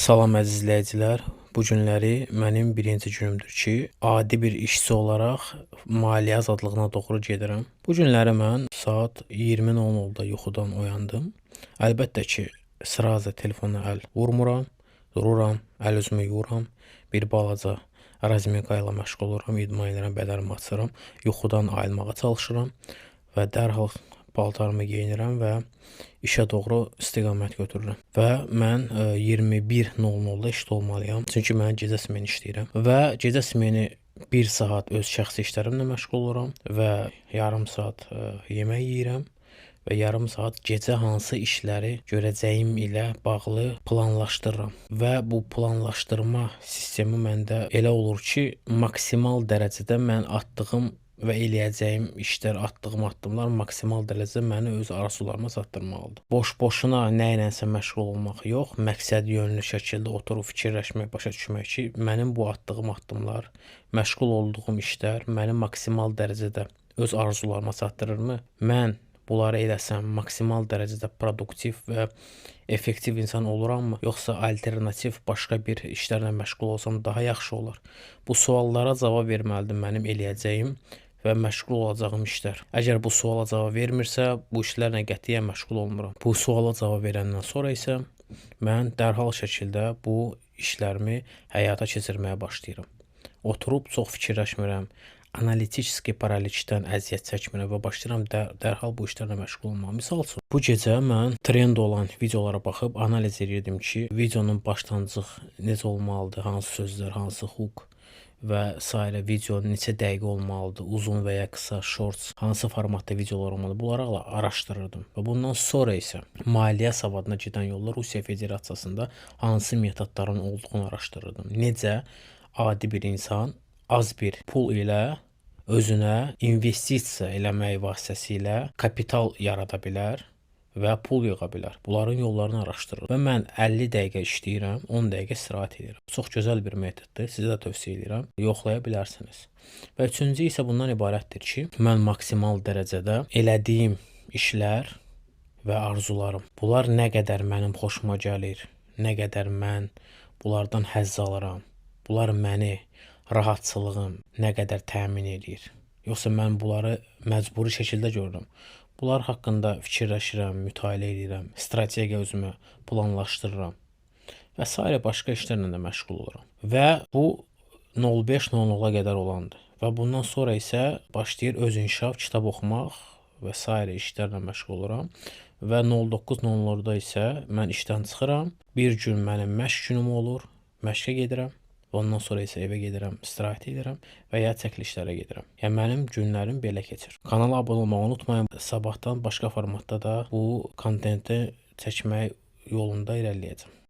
Salam, əziz izləyicilər. Bu günləri mənim birinci günümdür ki, adi bir işçi olaraq maliyyə azadlığına doğru gedirəm. Bu günləri mən saat 20:00-da yuxudan oyandım. Əlbəttə ki, sraza telefona əl vurmuram, dururam, əl üzümü yuyuram, bir balaca razmika ilə məşğul oluram, idman edirəm, bədənimi açıram, yuxudan ayılmağa çalışıram və dərhal paltarımı geyinirəm və işə doğru istiqamət götürürəm. Və mən 21:00-da işdə olmalıyam. Çünki mən gecə smeni işləyirəm və gecə smeni 1 saat öz şəxsi işlərimlə məşğul oluram və yarım saat yemək yeyirəm və yarım saat gecə hansı işləri görəcəyim ilə bağlı planlaşdırıram. Və bu planlaşdırma sistemi məndə elə olur ki, maksimal dərəcədə mən atdığım və eləyəcəyim işlər, atdığım addımlar maksimal dərəcədə məni öz arzularıma çatdırmalıdır. Boş-boşuna nə ilənsə məşğul olmaq yox, məqsədyönlü şəkildə oturub fikirləşmək, başa düşmək ki, mənim bu atdığım addımlar, məşğul olduğum işlər məni maksimal dərəcədə öz arzularıma çatdırırmı? Mən bunları eləsəm maksimal dərəcədə produktiv və effektiv insan olurammı, yoxsa alternativ başqa bir işlərlə məşğul olsam daha yaxşı olar? Bu suallara cavab verməlidir mənim eləyəcəyim və məşğul olacağım işlər. Əgər bu suala cavab vermirsə, bu işlərlə qətiyyən məşğul olmuram. Bu suala cavab verəndən sonra isə mən dərhal şəkildə bu işlərimi həyata keçirməyə başlayıram. Oturub çox fikirləşmirəm, analitiki paraliçdən əziyyət çəkmirəm və başlayıram dərhal bu işlərlə məşğul olmağa. Misal üçün, bu gecə mən trend olan videolara baxıb analiz edirdim ki, videonun başlanğıcı necə olmalıdır, hansı sözlər, hansı hook və sairə, video neçə dəqiqə olmalıdır, uzun və ya qısa, shorts, hansı formatda videolar olmalıdır. Bunları araşdırırdım. Və bundan sonra isə maliyyə savadına gedən yolda Rusiya Federasiyasında hansı metodların olduğunu araşdırırdım. Necə adi bir insan az bir pul ilə özünə investisiya eləmək vasitəsilə kapital yarada bilər və pul yığa bilər. Bunların yollarını araşdırıram. Və mən 50 dəqiqə işləyirəm, 10 dəqiqə istirahət edirəm. Çox gözəl bir metoddur. Sizə də tövsiyə edirəm. Yoxlaya bilərsiniz. Və üçüncü isə bundan ibarətdir ki, mən maksimal dərəcədə elədiyim işlər və arzularım, bunlar nə qədər mənim xoşuma gəlir, nə qədər mən bunlardan həzz alıram, bunlar məni rahatçılığım nə qədər təmin eləyir. Yoxsa mən bunları məcburi şəkildə görürəm. Bunlar haqqında fikirləşirəm, mütaliə edirəm, strategiya özümə planlaşdırıram və sairə başqa işlərlə də məşğul oluram. Və bu 05:00-a qədər olandır. Və bundan sonra isə başlayır öz inkişaf, kitab oxumaq və sairə işlərlə məşğul oluram. Və 09:00-da isə mən işdən çıxıram. Bir gün mənim məşq günüm olur. Məşqə gedirəm. Və ondan sonra isə evə gedirəm, istirahət edirəm və ya çəkilişlərə gedirəm. Yəni mənim günlərim belə keçir. Kanala abunə olmağı unutmayın. Sabahdan başqa formatda da bu kontenti çəkmək yolunda irəliləyəcəm.